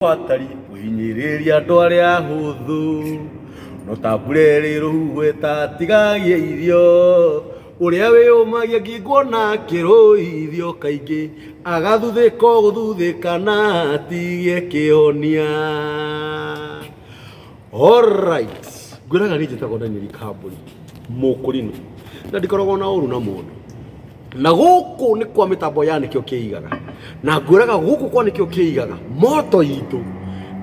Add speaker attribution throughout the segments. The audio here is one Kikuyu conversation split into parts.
Speaker 1: Watari kũhinyĩrĩria andũ arĩa ahũthũ, no ta mbura ĩrĩ rũhuho ĩtatigagia irio. Ũrĩa wĩyũmagia ngingo na akĩrũithio kaingĩ, agathuthĩka o gũthuthĩka na atigie kĩhonia. Alright, ngwĩraga niĩ njĩtagwo Daniel Kambũri, Mũkũrinũ, na ndikoragwo na ũru na mũndũ. Na gũkũ nĩ kwa mĩtambo ya nĩkĩo kĩigaga. Na ngwĩraga gũkũ kwa nĩkĩo kĩigaga, moto itũ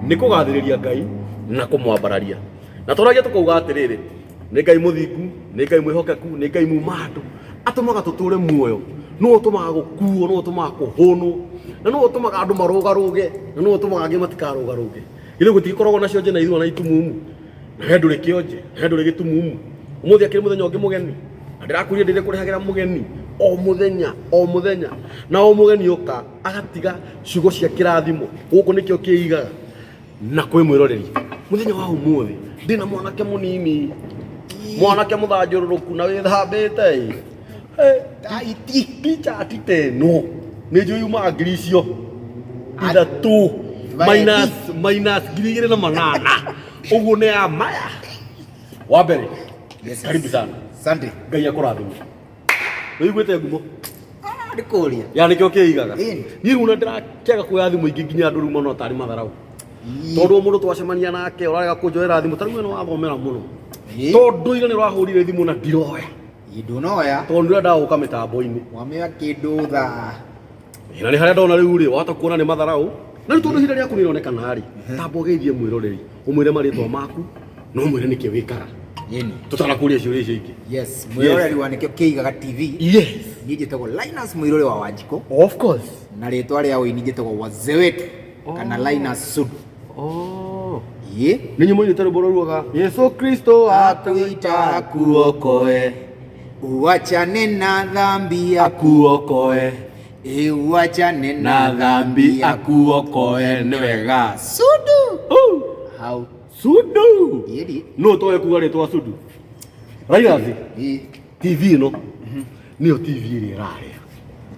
Speaker 1: nĩ kũgathĩrĩria Ngai na kũmwambararia. Na tũragia tũkauga atĩrĩrĩ, nĩ Ngai mũthingu, nĩ Ngai mwĩhokeku, nĩ Ngai muma andũ, atũmaga tũtũre muoyo, nĩwe ũtũmaga gũkuo, nĩwe ũtũmaga kũhũnwo, na nĩwe ũtũmaga andũ marũgarũge, na nĩwe ũtũmaga angĩ matikarũgarũge. Githĩ gũtigĩkoragwo na cionje na ithua na itumumu? Na we ndũrĩ kĩonje, na we ndũrĩ gĩtumumu. Ũmũthĩ akĩrĩ mũthenya ũngĩ mũgeni. Na ndĩrakwĩrire ndĩrĩkũrehagĩra mũgeni o mũthenya, o mũthenya. Na o mũgeni oka agatiga ciugo cia kĩrathimo. Gũkũ nĩkĩo kĩigaga. Na kwĩ mwĩroreri. Mũthenya wa ũmũthĩ ndĩna mwanake mũnini. Mwanake mũthanjũrũrũku na wĩthambĩte ĩ.
Speaker 2: Taiti.
Speaker 1: T-shirt ta ĩno nĩ njũĩ yumaga ngiri icio ithatũ minus minus 2800 ũguo nĩ ya maya wa mbere.
Speaker 2: Yes.
Speaker 1: Karibu sana.
Speaker 2: Asante.
Speaker 1: Ngai akũrathime. Wĩiguĩte ngumo?
Speaker 2: Ah, nĩ kũria.
Speaker 1: Ya nĩkĩo kĩigaga.
Speaker 2: Ĩni.
Speaker 1: Niĩ rĩu na ndĩrakĩaga kuoya thimũ ingĩ nginya andũ rĩu mona tarĩ matharau. Tondũ o mũndũ twacemania nake ũrarega kũnjoera thimũ, ta rĩu we nĩ wathomera mũno.
Speaker 2: Ĩĩ.
Speaker 1: Tondũ ira nĩ ũrahũrire thimũ na ndiroya.
Speaker 2: Ĩ, ndũnoya.
Speaker 1: Tondũ ndĩrendaga gũka mĩtambo-inĩ.
Speaker 2: Wamĩoya kĩndũ thaa.
Speaker 1: Na nĩ harĩa ndona rĩu rĩ, wahota kuona nĩ matharau. Na rĩu tondũ ihinda rĩaku nĩ rĩronekana rĩ, tamba ũgeithie mwĩroreri, ũmwĩre marĩtwa maku, na ũmwĩre nĩkĩ wĩkaga.
Speaker 2: Ĩni.
Speaker 1: Tũtanakũria ciũria icio ingĩ.
Speaker 2: Yes, mwĩroreri wa nĩkĩo kĩigaga TV.
Speaker 1: Yes.
Speaker 2: Niĩ njĩtagwo Linus Mũirũrĩ wa Wanjikũ.
Speaker 1: Of course.
Speaker 2: Na rĩtwa rĩa ũini njĩtagwo Wazee Wetu kana Linus Sudu.
Speaker 1: Oh.
Speaker 2: Ĩ.
Speaker 1: Nĩ nyũmũ inĩ rwĩmbo rũruaga Yesu Kristo akuita akuokoe.
Speaker 2: Uachane na dhambi
Speaker 1: akuokoe.
Speaker 2: Ĩ, uachane
Speaker 1: na dhambi akuokoe nĩ wega.
Speaker 2: Sudu.
Speaker 1: Oh.
Speaker 2: Hau.
Speaker 1: Sudu.
Speaker 2: Ĩri.
Speaker 1: No ũtoe kuga rĩtwa Sudu. Raila
Speaker 2: Ĩ.
Speaker 1: TV ĩno nĩyo TV ĩrĩa ĩrarĩa.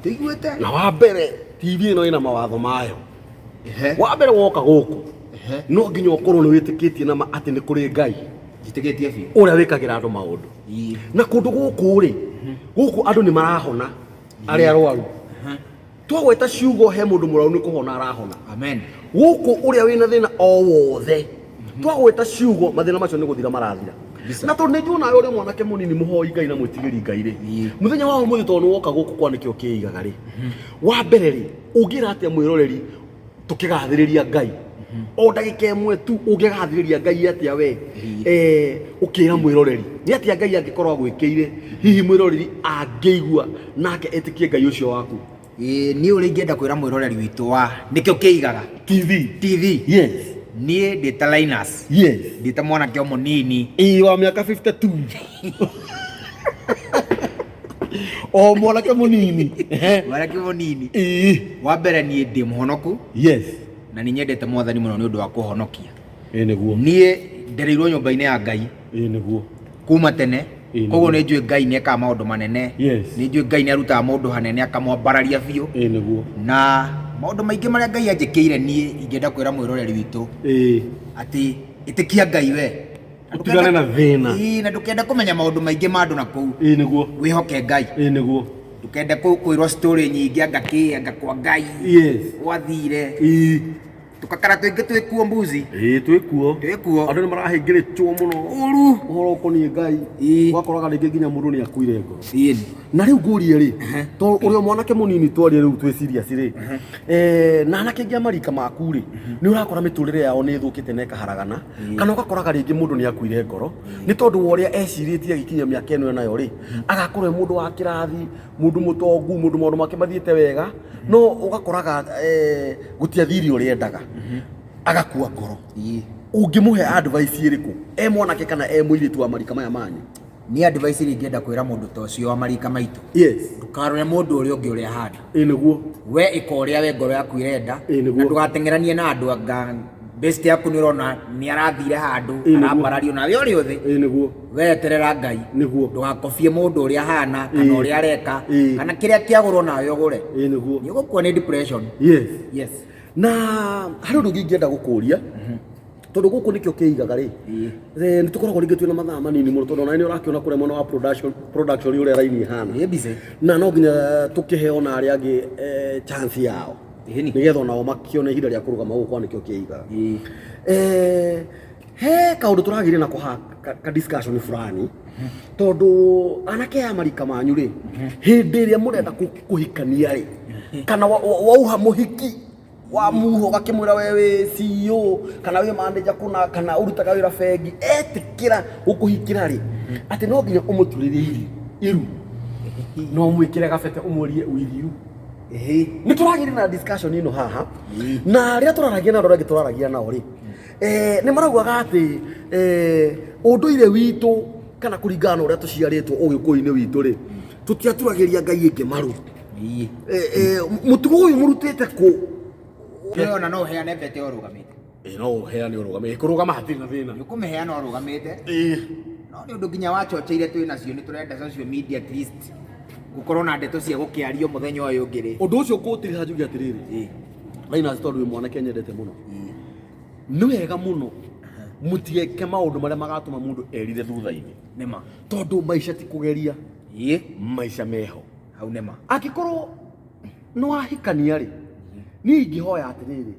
Speaker 2: Tũiguĩte.
Speaker 1: Na wa mbere TV ĩno ĩna mawatho mayo.
Speaker 2: Ehe.
Speaker 1: Wa mbere woka gũkũ
Speaker 2: Ehe.
Speaker 1: no nginya ũkorwo nĩ wĩtĩkĩtie na ma atĩ nĩ kũrĩ Ngai
Speaker 2: Njĩtĩkĩtie biũ.
Speaker 1: ũrĩa wĩkagĩra andũ maũndũ.
Speaker 2: Ĩ.
Speaker 1: Na kũndũ gũkũ rĩ, gũkũ andũ nĩ marahona arĩa arwaru. Twagweta ciugo he mũndũ mũrwaru nĩ kũhona arahona.
Speaker 2: Amen.
Speaker 1: Gũkũ ũrĩa wĩna thĩna o wothe twagweta ciugo mathĩna macio nĩ gũthira marathira. Na tondũ nĩ njũĩ nawe ũrĩ mwanake mũnini mũhoi Ngai na mwĩtigĩri Ngai rĩ, mũthenya wa ũmũthĩ tondũ nĩ woka gũkũ kwa nĩkĩo kĩigaga rĩ, wa mbere rĩ, ũngĩra atĩa mwĩroreri tũkĩgathĩrĩria Ngai o ndagĩka ĩmwe tu ũngĩgathĩrĩria Ngai atĩa we ũkĩra mwĩroreri nĩ atĩa Ngai angĩkorwo agwĩkĩire hihi mwĩroreri angĩigua nake etĩkie Ngai ũcio waku?
Speaker 2: Ĩ, niĩ ũrĩa ingĩenda kwĩra mwĩroreri witũ wa nĩkĩo kĩigaga
Speaker 1: TV.
Speaker 2: TV.
Speaker 1: Yes.
Speaker 2: Niĩ ndĩ ta Linus.
Speaker 1: Yes.
Speaker 2: Ndĩ ta mwanake o mũnini.
Speaker 1: Ĩ, wa mĩaka 52. O mwanake mũnini.
Speaker 2: Mwanake mũnini.
Speaker 1: Ĩ.
Speaker 2: Wa mbere niĩ ndĩ mũhonoku.
Speaker 1: Yes.
Speaker 2: Na nĩ nyendete Mwathani mũno nĩ ũndũ wa kũhonokia.
Speaker 1: Ĩ nĩguo.
Speaker 2: Niĩ ndereirwo nyũmba-inĩ ya Ngai.
Speaker 1: Ĩ nĩguo.
Speaker 2: Kuma tene.
Speaker 1: Ĩ,
Speaker 2: Koguo
Speaker 1: nĩguo.
Speaker 2: nĩ njũĩ Ngai nĩ ekaga maũndũ manene.
Speaker 1: Yes.
Speaker 2: Nĩ njũĩ Ngai nĩ arutaga mũndũ hanene akamwambararia biũ.
Speaker 1: Ĩ nĩguo.
Speaker 2: Na maũndũ maingĩ marĩa Ngai anjĩkĩire niĩ ingĩenda kwĩra mwĩroreri witũ.
Speaker 1: Ĩ.
Speaker 2: Atĩ ĩtĩkia Ngai we.
Speaker 1: Ũtigane na thĩna.
Speaker 2: Ĩ, na ndũkende kũmenya maũndũ maingĩ ma andũ na kũu.
Speaker 1: Ĩ nĩguo.
Speaker 2: Wĩhoke Ngai.
Speaker 1: Ĩ nĩguo.
Speaker 2: Ndũkende kwĩrwo story nyingĩ anga kĩ anga kwa Ngai.
Speaker 1: Yes.
Speaker 2: Gwathire.
Speaker 1: Ĩ.
Speaker 2: Tũkakara tũingĩ twĩkuo mbuzi.
Speaker 1: Ĩ twĩkuo.
Speaker 2: Twĩkuo.
Speaker 1: Andũ nĩ marahĩngĩrĩtwo mũno.
Speaker 2: Ũru.
Speaker 1: Ũhoro ũkoniĩ Ngai.
Speaker 2: Ĩ.
Speaker 1: Ũgakoraga rĩngĩ nginya mũndũ nĩ akuire ngoro.
Speaker 2: Ĩ.
Speaker 1: Na rĩu ngũrie rĩ, tondũ ũrĩ o mwanake mũnini twarie rĩu twĩ serious rĩ, na anake aingĩ a marika maku rĩ, nĩ ũrakora mĩtũrĩre yao nĩ ĩthũkĩte na ĩkaharagana, kana ũgakoraga rĩngĩ mũndũ nĩ akuire ngoro, nĩ tondũ wa ũrĩa ecirĩtie agĩkinyia mĩaka ĩno enayo rĩ, agakorwo e mũndũ wa kĩrathi, mũndũ mũtongu, mũndũ maũndũ make mathiĩte wega, no ũgakoraga gũtiathire ũrĩa endaga, agakua ngoro. Ũngĩmũhe advice ĩrĩkũ e mwanake kana e mũirĩtu wa marika maya manyu?
Speaker 2: Niĩ advice ĩrĩa ingĩenda kwĩra mũndũ ta ũcio wa marika maitũ.
Speaker 1: Yes.
Speaker 2: Ndũkarore mũndũ ũrĩa ũngĩ ũrĩa ahana.
Speaker 1: Ĩ nĩguo.
Speaker 2: We ĩka ũrĩa we ngoro yaku ĩrenda.
Speaker 1: Ĩ nĩguo.
Speaker 2: Na ndũgateng'eranie na andũ anga best yaku nĩ ũrona nĩ arathire handũ
Speaker 1: Ĩ nĩguo.
Speaker 2: arambarario nawe ũrĩ ũthĩ.
Speaker 1: Ĩ nĩguo.
Speaker 2: We eterera Ngai.
Speaker 1: Nĩguo.
Speaker 2: Ndũgakobie mũndũ ũrĩa ahana kana
Speaker 1: Ĩ.
Speaker 2: ũrĩa areka
Speaker 1: Ĩ.
Speaker 2: kana kĩrĩa kĩagũrwo nawe ũgũre.
Speaker 1: Ĩ nĩguo.
Speaker 2: Nĩ ũgũkua nĩ depression.
Speaker 1: Yes.
Speaker 2: Yes.
Speaker 1: Na harĩ ũndũ ũngĩ ingĩenda gũkũria, tondũ gũkũ nĩkĩo kĩigaga rĩ.
Speaker 2: Ĩĩ.
Speaker 1: Nĩ tũkoragwo rĩngĩ twĩna mathaa manini mũno, tondũ onawe nĩ ũrakĩona kũrĩa mwena wa production ũrĩa raini ĩhana.
Speaker 2: Ĩ busy.
Speaker 1: Na no nginya tũkĩhe ona arĩa angĩ chance yao,
Speaker 2: Ĩni.
Speaker 1: nĩgetha onao makĩone ihinda rĩa kũrũgama gũkũ kwa nĩkĩo kĩigaga.
Speaker 2: Ĩĩ.
Speaker 1: He kaũndũ tũragĩire nako haha ka discussion fulani, tondũ anake aya marika manyu rĩ, hĩndĩ ĩrĩa mũrenda kũhikania rĩ, kana wauha mũhiki wa muho ũgakĩmwĩra we wĩ CEO kana wĩ manager kũna kana ũrutaga wĩra bengi, etĩkĩra gũkũhikĩra rĩ, atĩ no nginya ũmũturĩrie iru, no ũmwĩkĩre gabete ũmũrie will you.
Speaker 2: Ĩhĩ.
Speaker 1: Nĩ tũragĩire na discussion ĩno haha, na rĩrĩa tũraragia na andũ arĩa angĩ tũraragia nao rĩ, nĩ maraugaga atĩ ũndũire witũ kana kũringana na ũrĩa tũciarĩtwo ũgĩkũyũ-inĩ witũ rĩ, tũtiaturagĩria ngai ĩngĩ maru.
Speaker 2: Ĩĩ.
Speaker 1: Mũtugo ũyũ mũrutĩte kũ?
Speaker 2: Ũrona no ũheane mbete ũrũgamĩte.
Speaker 1: Ĩĩ, no ũheane ũrũgamĩte. Kũrũgama hatirĩ na thĩna.
Speaker 2: Nĩ ũkũmĩheana ũrũgamĩte.
Speaker 1: Ĩĩ.
Speaker 2: No nĩ ũndũ nginya wachocheire twĩ nacio, nĩ tũrenda social media at least gũkorwo na ndeto cia gũkĩario mũthenya ũyũ ũngĩ rĩ.
Speaker 1: Ũndũ ũcio ngũtiriha njuge atĩrĩrĩ.
Speaker 2: Ĩĩ.
Speaker 1: Linus, tondũ wĩ mwanake nyendete mũno.
Speaker 2: Ĩĩ.
Speaker 1: Nĩ wega mũno mũtigeke maũndũ marĩa magatũma mũndũ erire thutha-inĩ.
Speaker 2: Nĩma.
Speaker 1: Tondũ maica ti kũgeria.
Speaker 2: Ĩĩ.
Speaker 1: Maica meho.
Speaker 2: Hau nĩma.
Speaker 1: Angĩkorwo nĩ wahikania rĩ, niĩ ingĩhoya atĩrĩrĩ,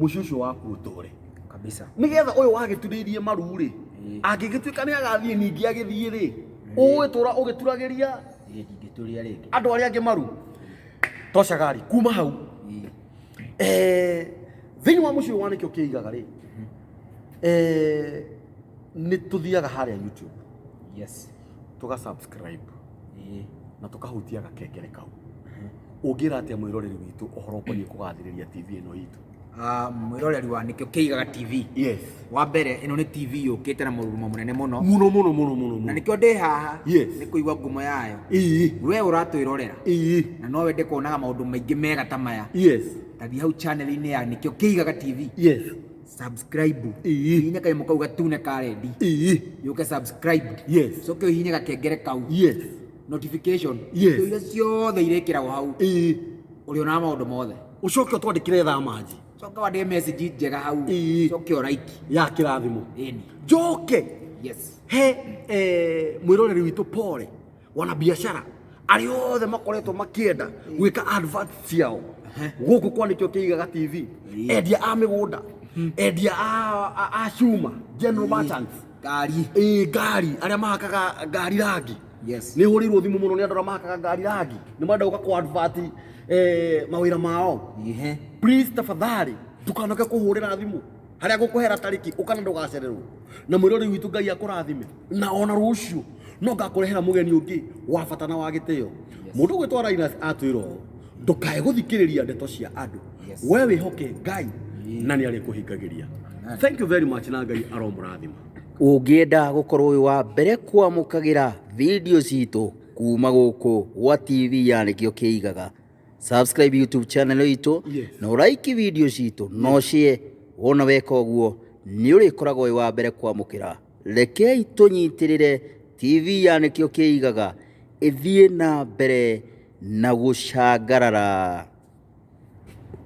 Speaker 1: mũciĩ ũcio waku ũtũre.
Speaker 2: Kabisa.
Speaker 1: Nĩgetha ũyũ wagĩturĩirie maru rĩ,
Speaker 2: Ĩĩ.
Speaker 1: angĩgĩtuĩka nĩ agathiĩ ningĩ agĩthiĩ rĩ, ũgũgĩtũra ũgĩturagĩria
Speaker 2: Ĩĩ, ndingĩtũria rĩngĩ.
Speaker 1: andũ arĩa angĩ maru. Toca gari kuma hau.
Speaker 2: Ĩĩ.
Speaker 1: Thĩinĩ wa mũciĩ wa nĩkĩo kĩigaga rĩ, nĩ tũthiaga harĩa YouTube.
Speaker 2: Yes.
Speaker 1: Tũga subscribe.
Speaker 2: Ĩĩ.
Speaker 1: Na tũkahutia gakengere kau. Ũngĩra atĩa mwĩroreri witũ ũhoro ũkoniĩ kũgathĩrĩria TV ĩno itũ?
Speaker 2: Mwĩroreri wa nĩkĩo kĩigaga TV.
Speaker 1: Yes.
Speaker 2: Wa mbere ĩno nĩ TV yũkĩte na mũrurumo mũnene mũno.
Speaker 1: Mũno mũno mũno mũno
Speaker 2: Na
Speaker 1: mũno.
Speaker 2: nĩkĩo ndĩ haha.
Speaker 1: Yes.
Speaker 2: Nĩ kũigua ngumo yayo.
Speaker 1: Ĩĩ.
Speaker 2: We ũratwĩrorera.
Speaker 1: Ĩĩ.
Speaker 2: Na no wende kuonaga maũndũ maingĩ mega ta maya.
Speaker 1: Yes.
Speaker 2: Tathiĩ hau channel-inĩ ya nĩkĩo kĩigaga TV.
Speaker 1: Yes.
Speaker 2: Subscribe.
Speaker 1: Ĩĩ.
Speaker 2: Hihinya kanyamũ kau gatune ka rendi.
Speaker 1: Ĩĩ.
Speaker 2: Yũke subscribe.
Speaker 1: Yes.
Speaker 2: Coke ũhihinye gakengere kau.
Speaker 1: Yes.
Speaker 2: Notification.
Speaker 1: Yes.
Speaker 2: Indo iria ciothe irĩkĩragwo hau.
Speaker 1: Ĩĩ.
Speaker 2: Ũrĩonaga maũndũ mothe.
Speaker 1: Ũcoke ũtwandĩkĩre thaa manji.
Speaker 2: Coka wandĩke message njega hau.
Speaker 1: Ĩĩ.
Speaker 2: Coke ũ like.
Speaker 1: Ya kĩrathimo.
Speaker 2: Ĩni.
Speaker 1: Njoke.
Speaker 2: Yes.
Speaker 1: He mwĩroreri witũ pole, wana biacara arĩa othe makoretwo makĩenda gwĩka advert ciao gũkũ kwa nĩkĩo kĩigaga TV, endia a mĩgũnda, endia a cuma, general merchants,
Speaker 2: Ngari.
Speaker 1: Ĩĩ, ngari, arĩa mahakaga ngari rangi.
Speaker 2: Yes.
Speaker 1: Nĩ hũrĩirwo thimũ mũno nĩ andũ arĩa mahakaga ngari rangi, nĩ marenda gũka kũ advert mawĩra mao.
Speaker 2: Ihe.
Speaker 1: Please tafadhali ndũkanoke kũhũrĩra thimũ harĩa ngũkũhera tarĩki ũkana ndũgacererwo. Na mwĩroreri witũ Ngai akũrathime, na ona rũciũ no ngakũrehera mũgeni ũngĩ wa bata na wa gĩtĩo. Mũndũ ũgwĩtwo Linus atwĩra ũũ, ndũkae gũthikĩrĩria ndeto cia andũ.
Speaker 2: Yes.
Speaker 1: We wĩhoke Ngai na nĩ arĩkũhingagĩria. Thank you very much na Ngai aromũrathima.
Speaker 3: Ũngĩenda gũkorwo wĩ wa mbere kwamũkagĩra video citũ kuma gũkũ gwa TV ya nĩkĩo kĩigaga, subscribe YouTube channel itũ,
Speaker 1: Yes.
Speaker 3: na ũraiki video citũ, na ũshare. Wona weka ũguo nĩ ũrĩkoragwo wĩ wa mbere kwamũkĩra. Rekei tũnyitĩrĩre TV ya nĩkĩo kĩigaga ĩthiĩ na mbere na gũcangarara.